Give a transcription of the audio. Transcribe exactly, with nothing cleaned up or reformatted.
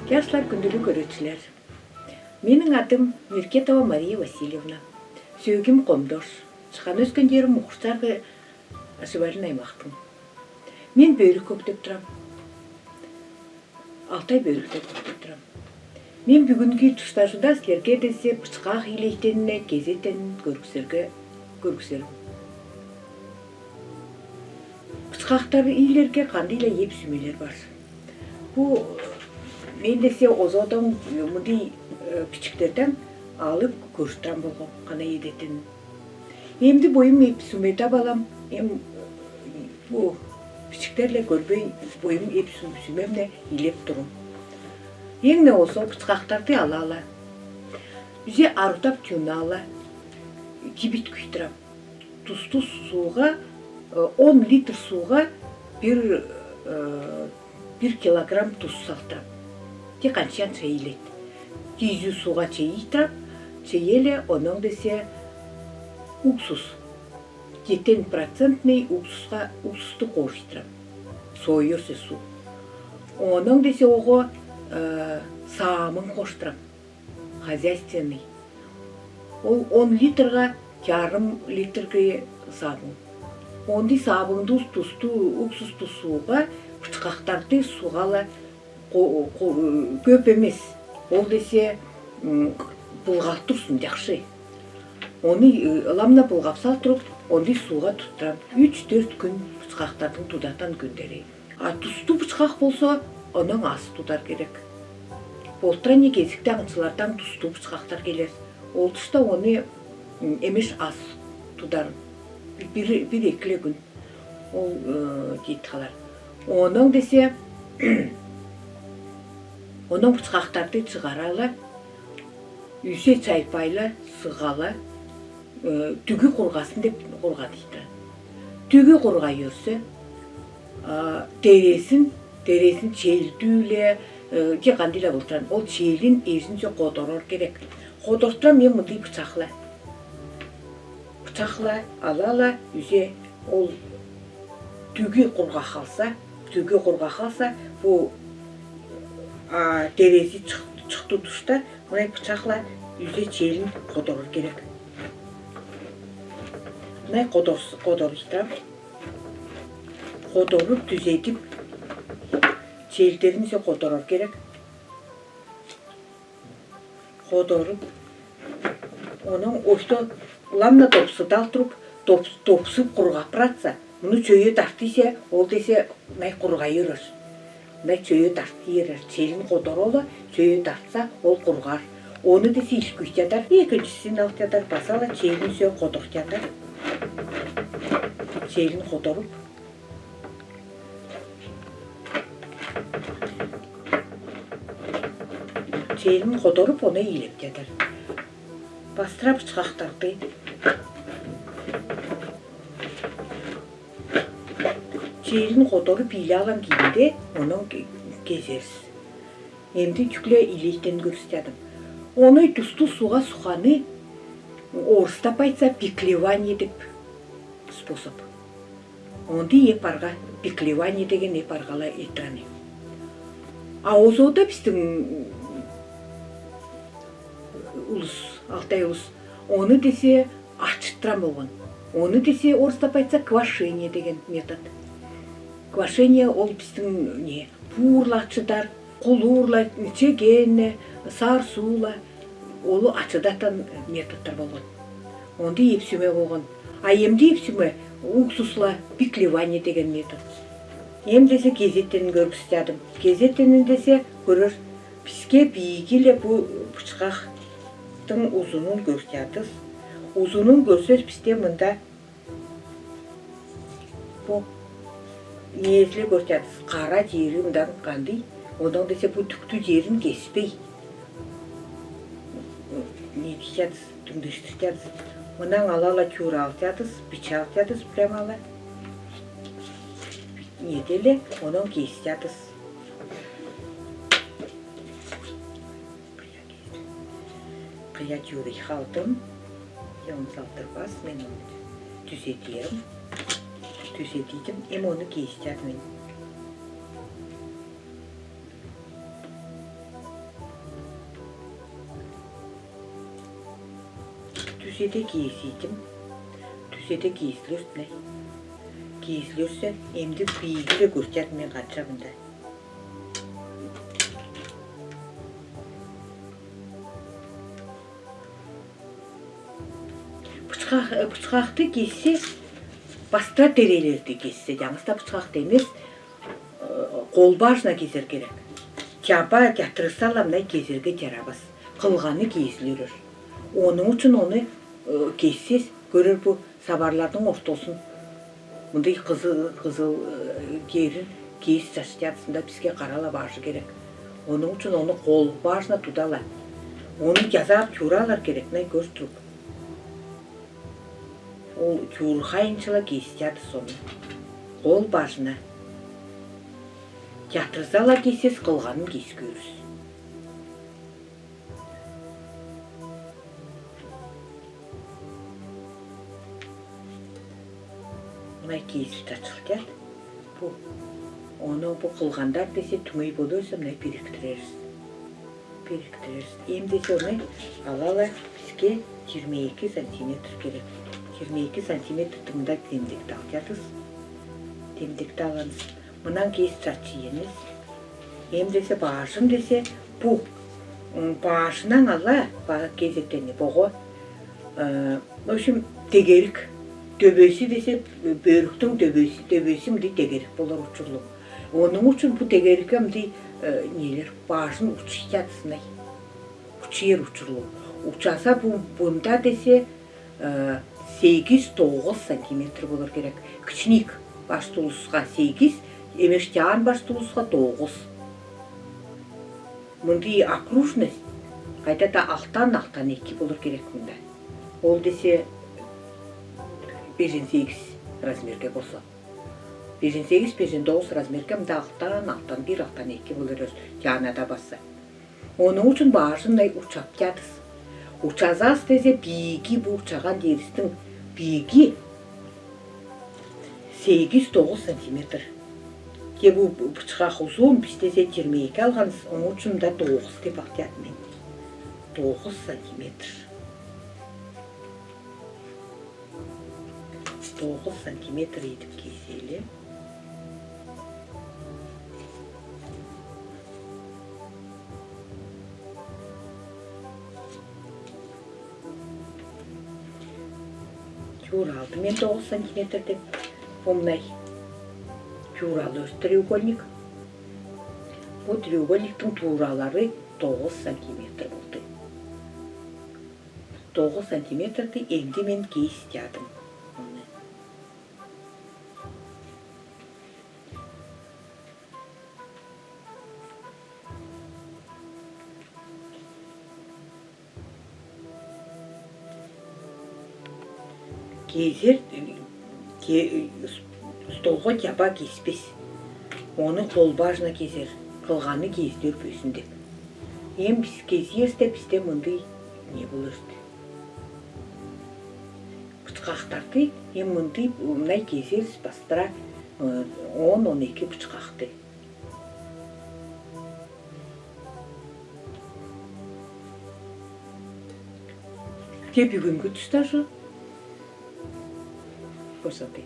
Жашлар, күндөлү көрүүчүлер. Менин адым Миркетова Мария Васильевна. Сөөгим Коми-Дорж. Чахан өскен жерим Мухаршарги Ашибалин аймахтын. Мен бөрик көгдөп турам. Алтай бөрикте көгдөп турам. Мен бүгүнгү туштажуда силерге десе бычкак иилейтенин, кезетенин көргүзерге, көргүзерим. Бычкактар иилерге кандыйла эп-сүмелер бар. Бу мен десе озодон, э, мындый, э, бичиктерден алып көрүп турам болгам, кандай иилетенин. Эмди бойум эп-сүме да алам, эм, э, бу бичиктерле көрбей бойум эп-сүм-, сүмемне иилеп турам. Эң не болза бычкактарды алам да, үзе арутап чуунам да, кибит куйтурам. Тустуу сууга, э, он литр сууга бир, э, бир килограмм туз салдырам. Тек аншаан чейилет. Кизүү сууга чейиттирам, чейеле, онон десе уксус. Етен процентный уксуска, уксусту кожиттирам. Сойорсе суу. Онон десе ого, э, саамын коштырам. Хозяйственный. Ол он литрге, жарым литрге саабын. Ондай саабынды тустуу, уксустуу сууга бычкактарды сугалам, ко-, ко-, көп эмес. Ол десе, м, былгалтурсун жакшы. Оны, э, ылам на былгап сал туруп, ондай сууга туттурам. Үч-дөрт күн бычкактардын тудатан күндери. А тустуу бычкак болза, онон аз тудар керек. Болтур ана кезикте аңшылардан тустуу бычкактар келер. Ол тушта оны, м, эмеш аз тудар. Бир, бир-экиле күн. Ол, э, тиит калар. Онон десе, онон бычкактарды чыгаралам, үзе чайпайлам, сыгалам, э, түгү кургасын деп кургадыйтырам. Түгү кургай йөрсе, а, терезин, терезин челдүүле, э, же кандыйла болтуран, ол челин эжинше кодорор керек. Кодортурам мен мындый бычакла. Бычакла алалам, үзе ол түгү кургай халса, түгү кургай халса, бу, а, терези чык-, чыктуу тушта мынай бычакла үзе челин кодорор керек. Мынай кодор-, кодорыйтырам. Кодоруп, түзедип, челдерин үзе кодорор керек. Кодоруп, онон осто ылам на допсудал туруп, допс-, допсуп кургап баратса, муну чөйе тартыйса, ол десе мынай кургай йөрер. Мынай чөйе тартыйса, челин кодоролам, чөйе тартса, ол кургар. Оны десе илкуйтадар, экиншисин алтадар, басалам челин үзе кодортадар. Челин кодоруп. Челин кодоруп, оны иилептадар. Бастыра бычкактарды. Челин кодоруп ииле алган кийимде онон ке-, кезерсиз. Эмди тюкле иилейтенин көргүзтядым. Оны тустуу сууга суканы орустап айтса пеклевание деп способ. Онды эп арга, пеклевание деген эп аргала этирани. А озода бистин улус, алтай улус, оны десе ачыттырам болган. Оны десе орустап айтса квашение деген метод. Квашение ол бистин не, пуурла ачыдар, кулурла, чегенне, сарсуула, олу ачыдатан методтар болган. Онда эп-сүме болган. А эмди эп-сүме уксусла пеклевание деген метод. Эм десе кезетенин көргүзтядым. Кезетенин десе көрер, биске бийигиле бу бычкактын узунун көргүзтядыс. Узунун көрсес бисте мында бу незле көргүзтядыс, кара жери мындан кандый, онон десе бу тюктүү жерин кеспей. Нетиштядыс, дүңдештиртядыс. Мындан алала чууралтадыс, бичалтадыс прямала. Нетеле, онон кестядыс. Кыя чуурый халдым. Эм оны салдырбас, мен оны түзедерим. Түзедидим, эм оны кестядым мен. Түзеде киисидим. Түзеде киислюрт, мына. Киислюрт, эмди бийги бе көртеяд мен, канша мында. Бычкак, э, бычкакты кессе, баста терелерди кессе, яңыс та бычкакты эмес, э, кол бажына кезер керек. Чаба, чатырса ла, мына, кезерге жарабас. Кылганы киислюрер. Ону ючен ону, э, кессез, көрер, бу сабарлардынъ ортосын. Мындай кызыл, кызыл, э, ерин кес чачтаятсында, биске кара ла бажы керек. Ону ючен ону кол бажына тудалар. Ону жазаап чууралар керек, мына, көр, туруп. Ол чуургайынша ла кесетяды соны. Кол бажына. Чатырса ла кессез, кылганын кес көрерсиз. Мына кес чачылтад. Бу, ону бу кылгандар десе, түңей боларса, мына бириктирерсиз. Бириктирерсиз. Эм десе, ону ала ла, биске жыйырма эки сантиметр керек. Жыйырма эки сантиметрди мында демдекти алтадыз. Демдекти аланыз. Мындан кес чачы ийенниз. Эм десе, бажын десе, бу, м, бажыннан ала, ба-, кезетени бого. Э, в общем, тегерик. Төбеси десе, бөрктинъ төбеси, төбеси мындай тегерик болар учурлук. Ону ючен бу тегерикке мындай, э, нелер, бажын учтаятсыз, мындай. Учар учурлук. Учаса бу, бунда десе, э, сегиз-тогуз сантиметр болар керек. Кичинейик баш тулуска сегиз, эмештаан баш тулуска тогуз. Мындай окружность кайда да алтан, алтан эки болар керек мында. Ол десе бежен сегиз размерге болса. Бежен сегиз, бежен тогуз размерге мында алтан, алтан бир, алтан эки болар, чаана да басса. Ону ючен бажын мындай учаптадыз. Учазас десе, бийги, бу учаган еристинъ бийги сегиз-тогуз сантиметр. Те бу бычкак узун, бис десе жыйырма эки алганбыз, ону ючен мында тогуз деп алтаям мен. Тогуз сантиметр. Тогуз сантиметр этип кеселим. Чууралдым мен тогуз сантиметрди. Бу мынай чууралар, треугольник. Бу треугольниктинъ тууралары тогуз сантиметр болду. Тогуз сантиметрди энди мен кесип чадым. Кезер, ке-, столга чаба кеспес. Оны кол бажына кезер, кылганы кездир биске. Эм бис кезербиз де, бисте мындай не болар эди. Бычкактарды эм мындай, мынай кезербиз бастыра, э, он, он эки бычкакты. Те бюгюннгю туста ушу. Косатый.